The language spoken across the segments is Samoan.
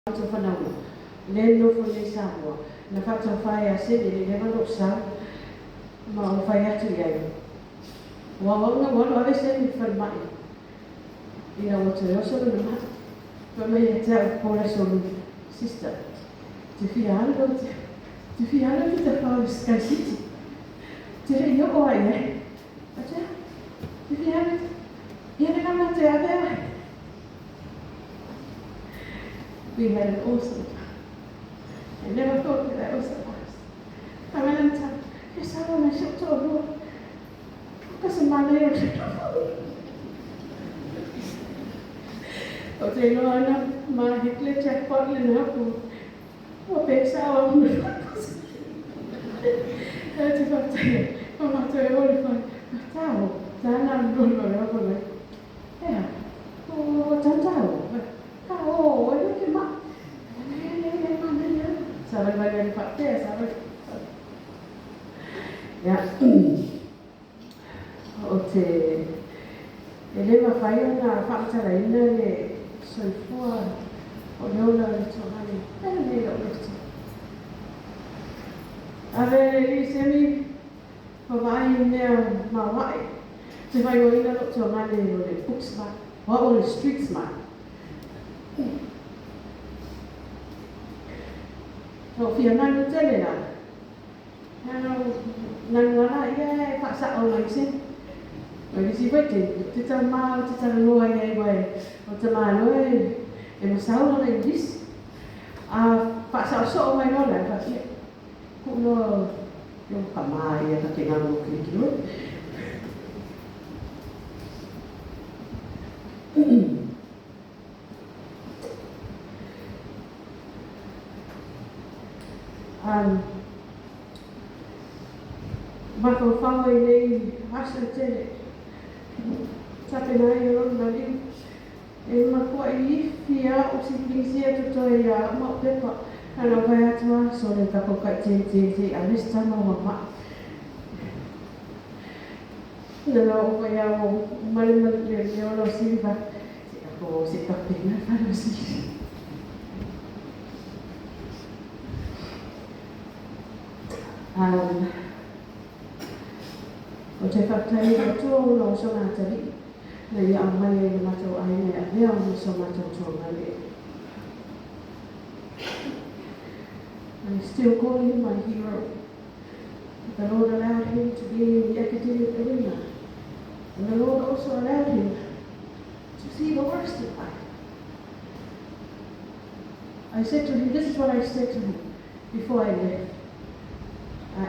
Matou fanauga, lea e nofo nei i Samoa, na faataufa ia Seni e le i leva lou sau, ma ou fai atu i ai, Ua au na ua alu ave Seni i le falemai ina ua toe oso lona mai. Fai mai ia te au po o le aso Lua, Sister, ou te fia alu ou te, te fia alu ou te tafao i le Sky City. Ou te le i oo lava i ai. Ou te, te fia alu, ia le lava te ave oe. We had an awesome time. I never thought that that was the last. I went and told, e sao na si ou toalua. Ka se manaia o le Ou te iloa ana ma hit le jackpot lena pu. Ua pesa au au me E te whakataia, o mātou e ole whai. Tāo, tāna lolo le oko mai. Ea, o tantau, ka o, e hui te ma. E le le manaia. Sa vai vai le whaktea, sa vai. Ia, o te, e le mafai ona faamatalaina le soifua o le ola o le tuagane, pele nei lou loto. Ave le alii Semi ma vaai i mea maoae, te faaigoaina lou tuagane o le book smart, o au o le street smart. Ua fia nanu tele la. Nanu ala ia e faasao mai se. O le isi foi taimi, ou te taumā ou te talanoa i ai wai o ta loa e masau lana English. A faasaosoo mai loa la e faapea, Ku loa yo ka mā ia ka te nganu o Kirikiriroa. Mafaufau ai nei aso e tele, tapena ai o lona maliu, e makuaʻi ifi a o siplings ia totoe ia au ma o pepa, ana o fai atu a, sole tako kai te te te a lesi tama ua maʻi. Na o fai a o male male le le o lo siliva, se tako se tapena falo si. Ou te faafetai i le Atua ona o sona atalii na ia aumai ai le matou aiga e avea ona so matou tuagane. I still call him my hero. But the Lord allowed him to be in the academic arena. And the Lord also allowed him to see the worst of life. I said to him, this is what I said to him before I left.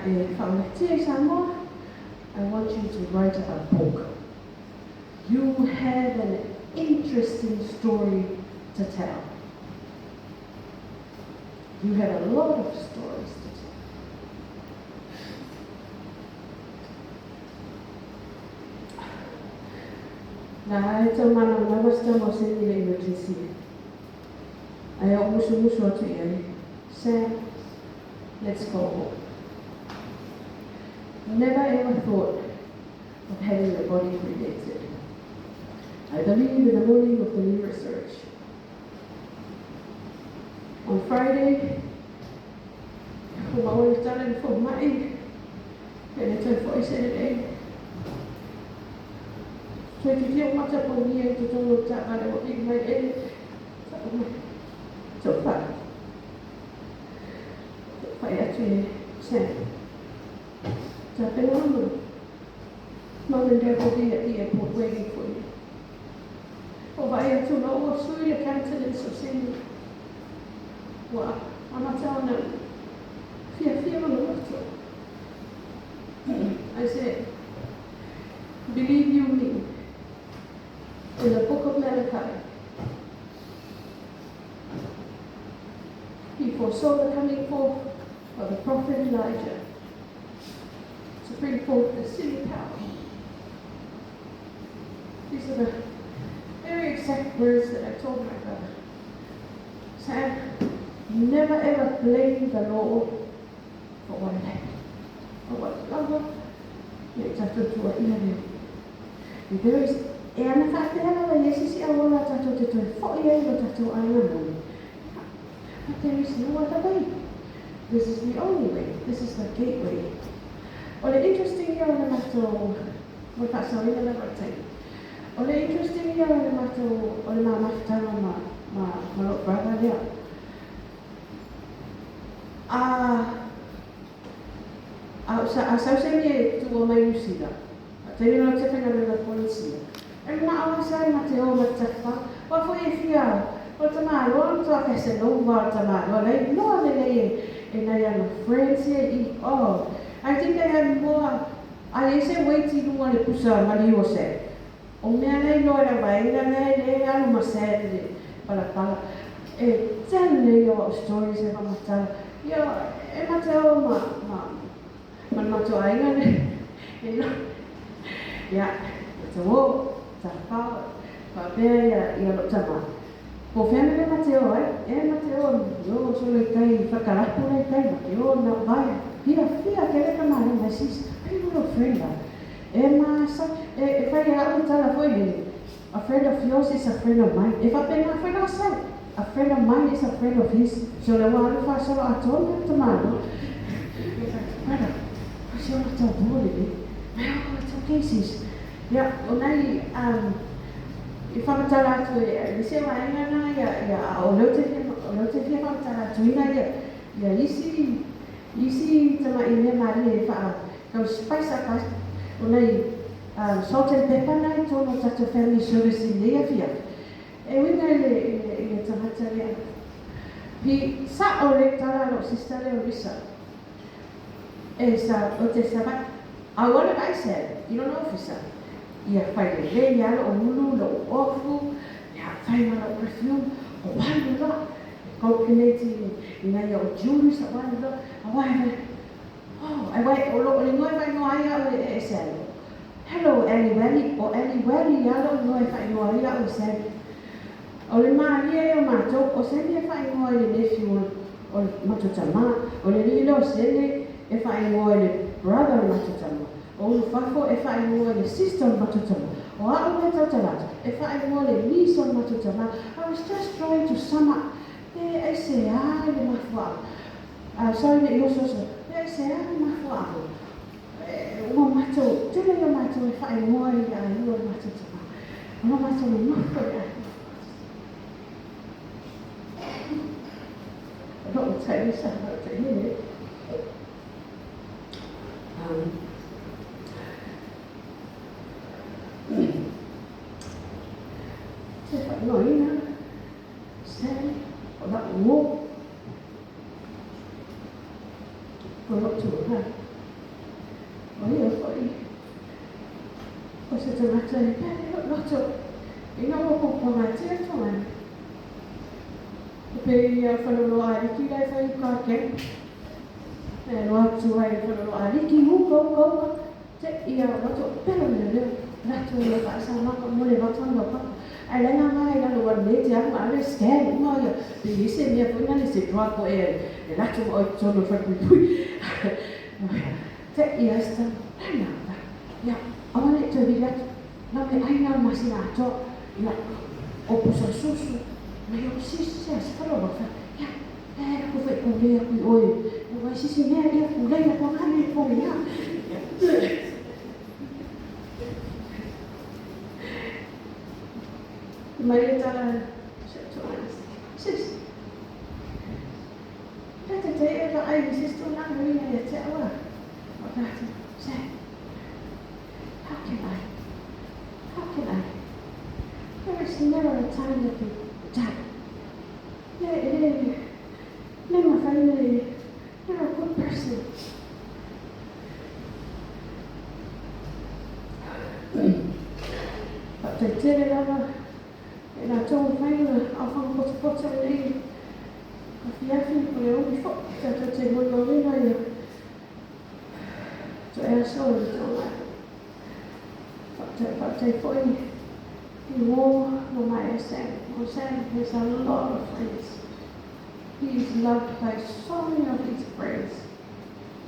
E whaoletia i Samoa, I want you to write a book. You have an interesting story to tell. You have a lot of stories to tell. Na e tau mana o nawa se tama o se le emergency. Ae ou musumusu atu i ai, Sam, let's go home. Never ever thought of having your body cremated. I believe in the morning of the new research. On Friday, ua maua le tala i le fomai, e le toe foi se lelei. Toe titio matapogia i totonu o le taavale ua pili mai e le tau mai. Tau whai. Tau whai atu e Sam. Tapena ama. Mum and Dad will be at the airport waiting for you. O vaai atu la ua sui le countenance o Sammy. Ua amata ona fiafia lona loto. I said, believe you me, in the book of Malachi, he foresaw the coming forth of the prophet Elijah to bring forth the city power. These are the very exact words that I told my brother. Sam, never ever blame the Lord for what had happened. For what lava, me tatou tuuaia le If there is e ana faapea lava i esi si auala tatou te toe foi ai lo tatou aiga moni. But there is no other way. This is the only way. This is the gateway. O le interesting ia o le matou, mo le faasaoina lava o le taimi. O le interesting ia o le matou, o le ma mafutaga ma, ma, ma lou brother lea. A, a, a sau se mea e tuua mai Niu Sila, a taimi na te faigaluega Polenisia, e manao lava sa ma te o ma te tafafao. Aua foi e fia, o le tamaloa matua Casanova o le tamaloa la e iloa lelei e, e nai ana friends ia i, oh, I think they have more, a i ai se weight i luga o le pusa maliu o Sam. O mea la e iloa e le vaega lea e le alu ma Sam i le palapala. E tele ia o au stories e faamatala. Ia, e ma te o ma, ma, ma le matou aiga le, e iloa. Ia, e te o, tafafao, faapea ia, ia lou tama. Po o fea mea ma te o ai, e ma te o, o solo i tai, whakarapu la i tai, ma te o na vai. Fia, fia, ke le tama my sis, ai lo friend la. E masa, e, e whai a au tala foi lele. A friend of yours is a friend of mine. E whapena whai la sai. A friend of mine is a friend of his. So le wa alu whaasolo a tōna tamalo. Brother, o se ona tau bō lele. Mai oh, it's okay sis. Ia, o nai, i whamatala atu e, le se waenga na ia, ia, o leo te fia, o leo te fia whamatala atu ina ia, ia isi, isi tama i mea marie e wha, kau spice up, o nai, salt and pepper nai tōno tatou family service i nei awhia. E uiga i le, i le, i le tagata lea. Hi sa o le tala lo sister leo Lisa. E sa, o te sa vai. A ua le vai se, i lona ofisa. Ia fai lelei ia lou ulu, lou ofu, ia fai ma lou perfume, o alu loa. E calculate i nai au jewelry sa o alu loa. A ua e vai, oh, ai vai, o lo o le igoa e faaigoa ai au e, e Sally. Hello, Ellie Welly, o Ellie Welly ia lou igoa e faaigoa ai au e Sally. O le malie e o matou, o Sally e faaigoa i le nephew o, o le matou tama, o le alii lea o Sele e faaigoa i le brother o le matou tama, o Ulufafo e faaigoa i le sister o le matou tama, o a'u mea tautala atu, e faaigoa i le niece o le matou tama. I was just trying to sum up, e aiseā le mafuaaga. Sorry ne i osooso, e aiseā le mafuaaga. Ua matou, tele ia matou e faaigoa i le aiga o le matou tama. O la matou nonofo i le aiga. O lou tai sa lou tai nei. Te whainoina, Sally, o lau uō, o lou tūnga. O ia foi, o se tagata e pele lou loto, ina ua puapuagatia togana. E pei ia Faloloa Aliki la e fai uka keu. E alo atu ai le Faloloa Aliki, uka, uka, uka, te ia loto pele le leo. Latou ia faasalaga mo le loto ana papa. Ae le agaga i lalo ua lelei te alu a le scan uma ia pe i ai se mea foi lale se drug po e e latou ma oe i totonu o le falepuipui. Te ia se tala, lana la. Ia, aua ne i toe vili atu. Na me ai na le masina atoa. Ia, o pusa susu, mai o sisi se asa falo wa fa. Ia, e ku foi ku le aku i oe. O vai sisi mea ia ku leila ko ngā me ko ia. Mai le tala se to sis. Te te te e va ai sis to na nui ia te awa. O ta se. How can I? How can I? There is never a time that you die. Le, le, le mawhai le, you're a good person. Faafetai tele lava i latou ua fai ona aofaga potapota i lenei afiafi o le umi foi tatou te molimauina ia toe aso o le taoga. Faafetai, faafetai foi i uō ma maea Sam. Oh, Sam has a lot of friends. He is loved by so many of his friends.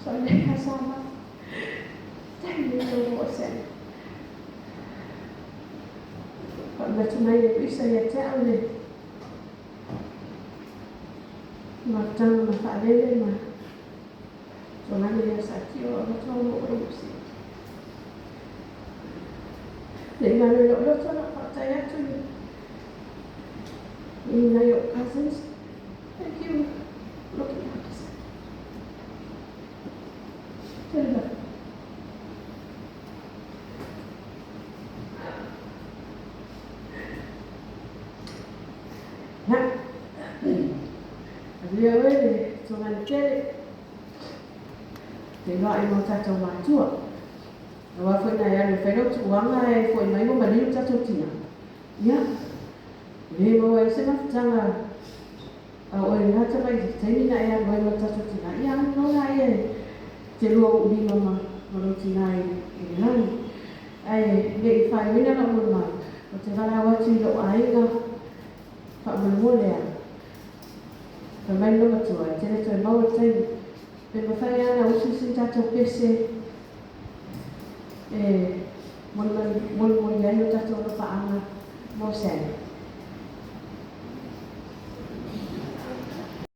So le sama. Thank you, Lord, Sam. Famanatu mai e Luisa ia te au le Mafutaga ma faalele ma togane ia saatio avatua mo oe usi. Le i galo i lou loto na faafetai atu i nai ou cousins. Thank you looking after Saki. Tele lava. Ia, aluia oe le togane tele. Te iloa ai ma o tatou matua. Aua foi na e alu e fai lau tuuaga ae foi mai ua maliu le tatou tina. Ia, e le maua ai se mafutaga a oe i lena tamai taimi na e alu ai ma le tatou tina. Ia, alu loa laia e te lua uu lima ma lou tina i le lagi. Ae le i faaiuina lau molimau, ou te valaau atu i lou aiga faamolemole a. Fai mai le loomatua, e te le toe maua le taimi. Pe mafai lava ona usi se tatou pese e molimoli ai o tatou alofaaga mo Sam.